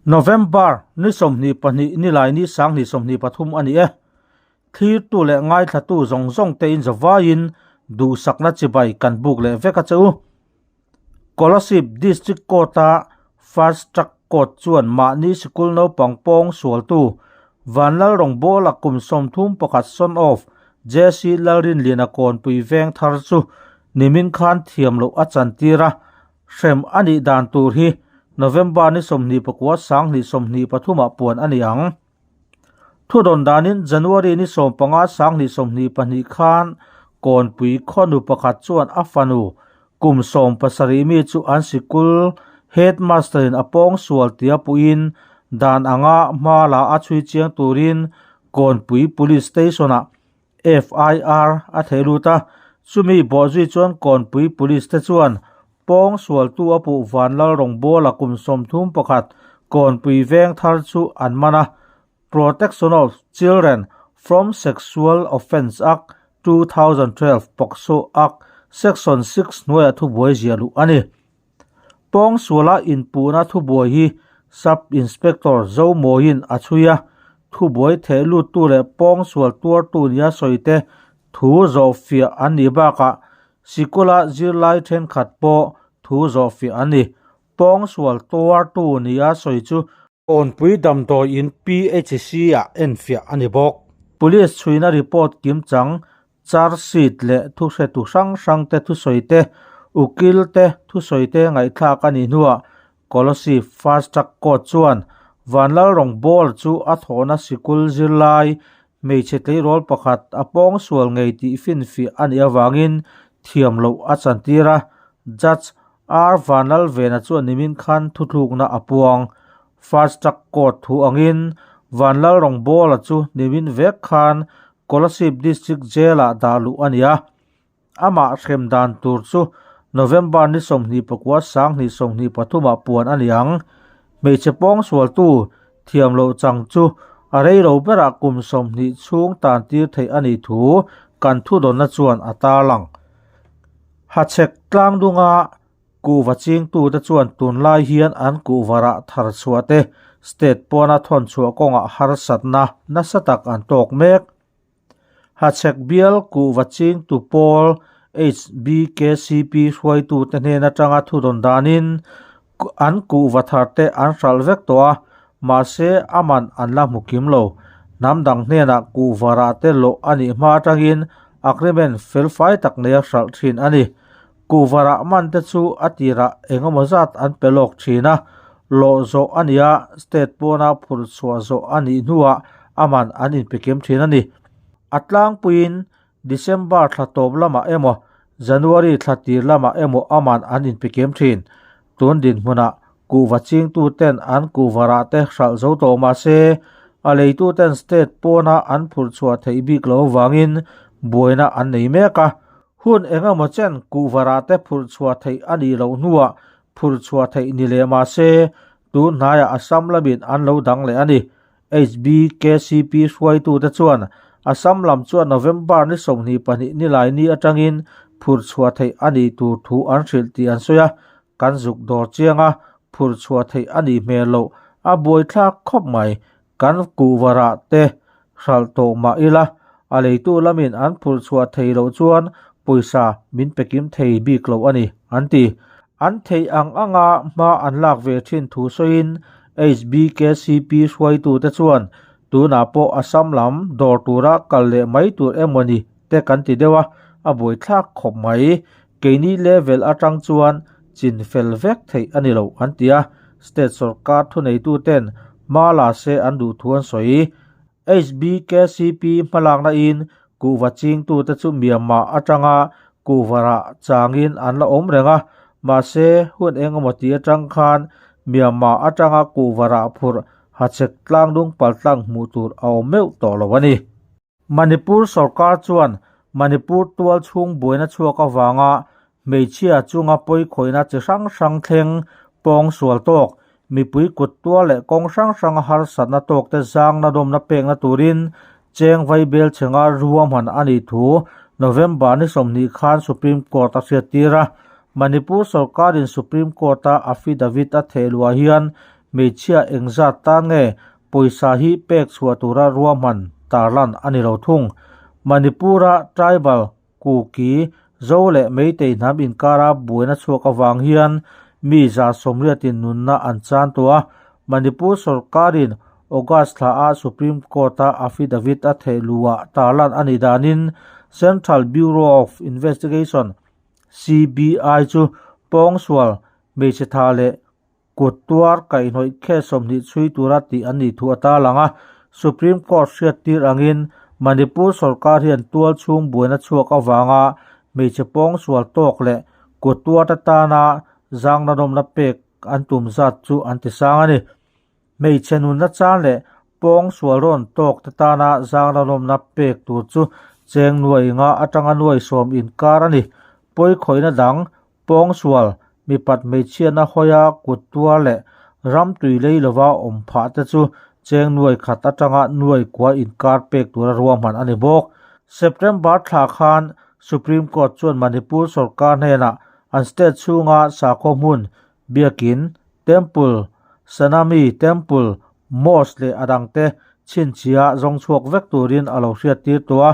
November ni 22 nilaini 2023 a ni e. Thlirtu leh ngaithlatu zawng zawng te in zavaiin duhsakna chibai kan buk leh vek a che u. Kolasib District Court-a Fast Track Court chuan mahni sikul naupang pawng sualtu Vanlal Rawngbawla kum 31 son of JC Lalrinliana Kawnpui veng thar chu nimin khan thiam loh a chantir a, Hrem a nih dan tur hi November ni 29 2023 ah puan a ni ang. Thudawn danin January ni 15 2022 khan Kawnpui khawnu pakhat chuan a fanu kum 17 mi chu an sikul headmaster in a pawng sual tia puhin dan anga hma la a chhui chiang turin Kawnpui Police Station ah FIR a thei lut a, chumi bawhzui chuan Kawnpui Police te chuan pawng sualtu a puh Vanlal Rawngbawla kum 31 Kawnpui veng thar chu an man a, Protection of Children from Sexual Offence Act 2012, POCSO Act, Section 6 hnuaiah thubuai ziah luh a ni. Pawng suala inpuhna thubuai hi Sub Inspector Zomawiin a chhui a, thubuai theh luttu leh pawng sual tuartu nia sawite thu zawhfiah an nih bakah sikula zirlai thenkhat pawh thu zawhfiah an ni. Pawng sual tuartu nia sawi chu Kawnpui damdawiin PHC-ah enfiah a ni bawk. Police chhuina report kimchang, charge sheet leh thuhretu hrang hrangte thusawite, ukil te thusawite ngaihthlak a nih hnuah Kolasib Fast Track Court chuan Vanlal Rawngbawla chu a thawhna sikul zirlai hmeichhe tleirawl pakhat a pawng sual ngei tih finfiah a nih avangin thiam loh a chantir a, Judge R Vanlalvena chuan nimin khan thuthlukna a puang. Fast Track Court thu angin Vanlal Rawngbawla chu nimin vek khan Kolasib District Jail-ah dah luh a ni a. Amah hrem dan tur chu November ni 29 2023 ah puan a ni ang. Hmeichhe pawng sualtu thiam loh chang chu a rei lo berah kum 20 chhung tan tir theih a nih thu kan thudawnna chuan a tarlang. Hachhek tlang dunga kuhva chingtute chuan tunlai hian an kuhvarah thar chhuah te state pawna thawn chhuah kawngah harsatna nasa tak an tawk mek. Hachhek bial kuhva chingtu pawl HBKCP hruaitute hnen atanga thudawn danin an kuhva thar te an hralh vek tawh a, mahse a man an la hmu kim lo. Hnam dang hnenah kuhvarah te lawh a nih hma atangin agreement fel fai tak neia hralh thin a ni. Kuhvarah man te chu a tirah engemaw zat an pe lawk thin a, lawh zawh a nia state pawna phurh chhuah zawh a nih hnuah a man an inpe kim thin a ni. A tlangpuiin December thla tawp lamah emaw January thla tir lamah emaw a man an inpe kim thin. Tun dinhmunah kuhva chingtuten an kuhvarah te hralh zo tawh mah se, a leituten state pawna an phurh chhuah theih bik lo avangin buaina an nei mek a. Hun engemaw chen kuhvarah te phurh chhuah theih a nih loh hnuah phurh chhuah theih ni leh mah se, tun hnaiah Assam lamin an lo dang leh a ni. HBKCP hruaitute chuan Assam lam chuan November ni 22 nilaini atangin phurh chhuah theih a nih tur thu an hrilh tih an sawi a, kan zuk dawr chiang a, phurh chhuah theih a nih hmel loh a buaithlak khawp mai. Kan kuhvarah te hralh tawh mah ila, a leitu lamin an phurh chhuah thei loh chuan pawisa min pe kim thei bik lo a ni, an ti. An theih ang anga hma an lak ve thin thu sawiin HBKCP hruaitute chuan tunah pawh Assam lam dawr tura kal leh mai tur emawni te kan ti deuh a, a buaithlak khawp mai. Keini level atang chuan chin fel vek theih a ni lo an ti a, state sorkar thuneituten hma la se an duh thu an sawi. HBKCP hmalakna in kuhva chingtute chu Myanmar atanga kuhvarah changin an la awm reng a, mahse hun engemaw ti atang khan Myanmar atanga kuhvarah phurh hachhek tlangdung paltlang hmuh tur a awm meuh tawh lo a ni. Manipur sorkar chuan Manipur tual chhung buaina chhuak avanga hmeichhia chunga pawikhawihna chi hrang hrang thleng pawng sual tawk, mipui kut tual leh kawng hrang hranga harsatna tawkte zangna dawmna pekna turin cheng vaibel chhenga ruahman a nih thu November ni 20 khan Supreme Court a hriattir a. Manipur sorkarin Supreme Court-a affidavit a thehluah hian. Hmeichhia engzat tan nge pawisa hi pek chhuah tura ruahman tarlan a ni lo thung. Manipur-a tribal Kuki, Zo leh Meitei hnam inkara buaina chhuak avang hian mi 180 in nunna an chan tawh a, Manipur sorkarin August thla-ah Supreme Court-a affidavit a theh luhah tarlan a nih danin Central Bureau of Investigation, CBI, chu pawngsual hmeichhe tha leh Kut tuar kaihhnawih case 20 chhui tura tih an nih thu a tarlang a, Supreme Court hriattir angin Manipur sorkar hian tual chhung buaina chhuak avanga hmeichhe pawngsual tawk leh kut tuar te tana zangnahnawmna pek an tum zat chu an ti sang a ni. Hmeichhe nunna chan leh pawngsual rawn tawk te tana zangnahnawmna pek tur chu cheng nuai nga atanga nuai sawm inkar a ni. Pawikhawihna dang Pawngsual, mipat hmeichhiatna hawia kut tuar leh ram tui lei lova awm phah te chu cheng nuai khat atanga nuai kua inkar pek tura ruahman a ni bawk. September thla khan Supreme Court chuan Manipur sorkar hnenah an state chhunga sakhaw hmun, biakin, temple, Sanami temple, mosque leh a dangte chhinchhia zawng chhuak vek turin a lo hriattir tawh a.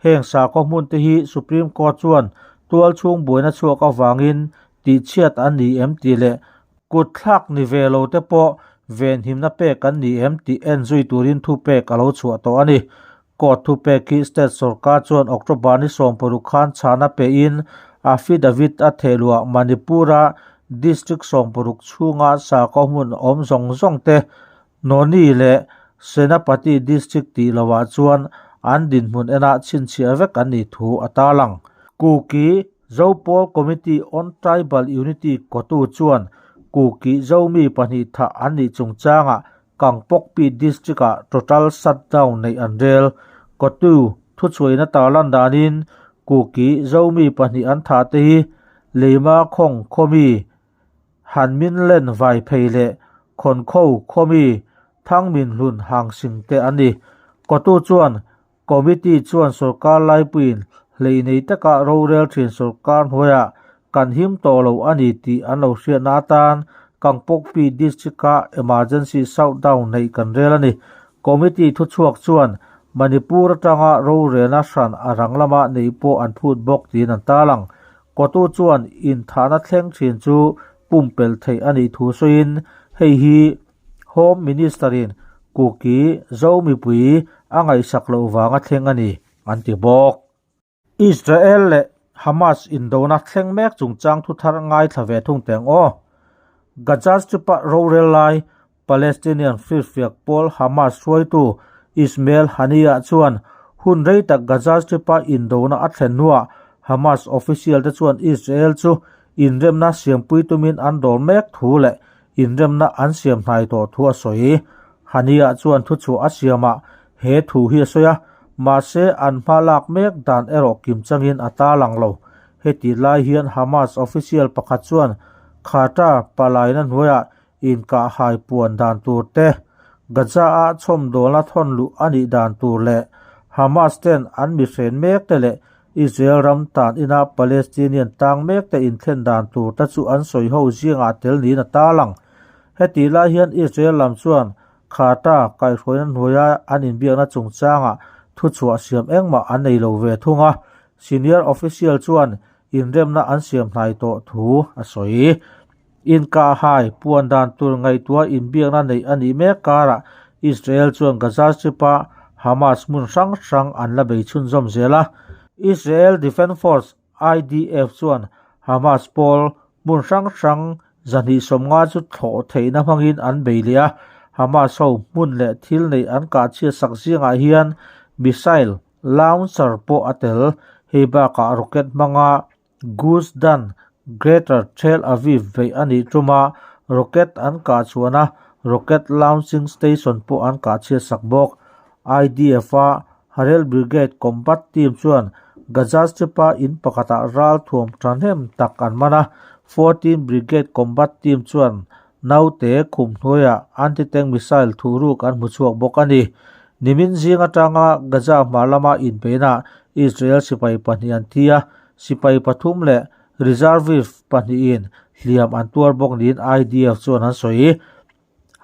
Heng sakhaw hmun te hi Supreme Court chuan tual chhung buaina chhuak avangin tihchhiat an ni em tih leh kut thlak ni ve lo te pawh venhimna pek an ni em tih en zui turin thupek a lo chhuah tawh a ni. Court thupek hi state sorkar chuan October ni 16 khan chhana pein affidavit a thehluah Manipur-a district 60 chhunga sakhaw hmun awm zawng zawng te Noni leh Senapati district tih lovah chuan an dinhmun enah chhinchhiah vek an nih thu a tarlang. Kuki Zopawl Committee on Tribal Unity kotu chuan Kuki Zomi pahnih thah an nih chungchangah Kangpokpi District-ah total shutdown neih an rel. Kotu thuchhuaina tarlan danin Kuki Zomi pahnih an thah te hi Leima Khawng khawmi Han min len vai phei leh khawn kho khawmi thang min hlun hang sing te an ni. Kotu chuan Committee chuan sorkar laipuiin hlei nei taka rorel thin sorkar hnuaiah kan him tawh lo a ni tih an lo hriatna atan Kangpokpi District-a emergency shutdown neih kan rel a ni. Committee thuchhuak chuan Manipur atanga rorelna hran a rang lama neih pawh an phut bawk tiin an tarlang. Kotu chuan inthahna thleng thin chu pumpelh theih a nih thu sawiin hei hi Home Minister-in Kuki Zo mipui a ngaihsak loh vanga thleng a ni, an ti bawk. Israel leh Hamas indona thleng mek chungchang thu thar ngaithla ve thung teng aw. Gaza Strip-a rorel lai Palestinian firfiak pawl Hamas hruaitu Ismail Haniyeh chuan hun rei tak Gaza Strip-a indona a thlen hnuah Hamas official te chuan Israel chu inremna siampui tumin an dawr mek thu leh inremna an siam hnai tawh thu a sawi. Haniyeh chuan thuchhuah a siamah he thu hi a sawi a, mahse an hma lak mek dan erawh kim changin a tarlang lo. Heti lai hian Hamas official pakhat chuan Qatar palaina hnuaiah inkahhai puan dan tur te, Gaza-a chhawmdawlna thawn luh a nih dan tur leh Hamas ten an mi hren mek te leh Israel ram tan ina Palestinian tang mek te inthlen dan tur te chu an sawi ho zingah tel niin a tarlang. Hetih lai hian Israel lam chuan Qatar kaihhruaina hnuaia an inbiakna chungchangah thuchhuah siam engmah an nei lo ve thung a, senior official chuan inremna an siam hnai tawh thu a sawi. Inkahhai puan dan tur ngaihtuah inbiakna neih a nih mek karah Israel chuan Gaza Strip-a Hamas hmun hrang hrang an la bei chhunzawm zel a. Israel Defence Force, IDF, chuan Hamas pawl hmun hrang hrang 250 chu thlawh theihna hmangin an bei leh a. Hamas ho hmun leh thil neih an kah chhiatsak zingah hian missile launcher pawh a tel. Hei bakah rocket hmanga Gush Dan, Greater Tel Aviv beih a nih tuma rocket an kah chhuahna rocket launching station pawh an kah chhiatsak bawk. IDF-a Harel Brigade combat team chuan Gaza Strip-a in pakhatah ral thuam thahnem tak an man a, 14 Brigade combat team chuan naute khum hnuaiah anti-tank missile thuhruk an hmu chhuak bawk a ni. Nimin zing atanga Gaza hmar lama inbeihnaah Israel sipai pahnih an thi a, sipai pathum leh reservist pahnihin hliam an tuar bawk niin IDF chuan an sawi.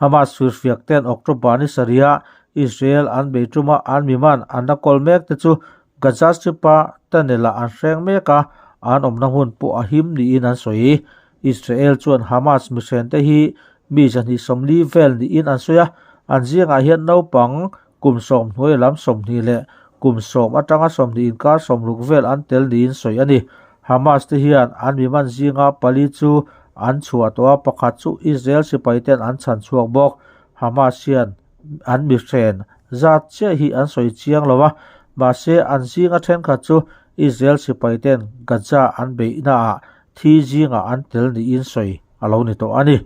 Hamas firfiak ten October ni sarihah Israel an bei tuma an mi man an la kawl mek te chu Gaza Strip-a tunnel-ah an hreng mek a, an awmna hmun pawh a him niin an sawi. Israel chuan Hamas mihren te hi mi 240 vel niin an sawi a, an zingah hian naupang kum sawm hnuai lam 20 leh kum sawm atanga 20 inkar 60 vel an tel niin sawi a ni. Hamas te hian an mi man zinga pali chu an chhuah tawh a, pakhat chu Israel sipai ten an chhan chhuak bawk. Hamas hian an mi hren zat chiah hi an sawi chiang lo a, mahse an zinga thenkhat chu Israel sipai ten Gaza an beihnaah thi zingah an tel niin sawi a lo ni tawh a ni.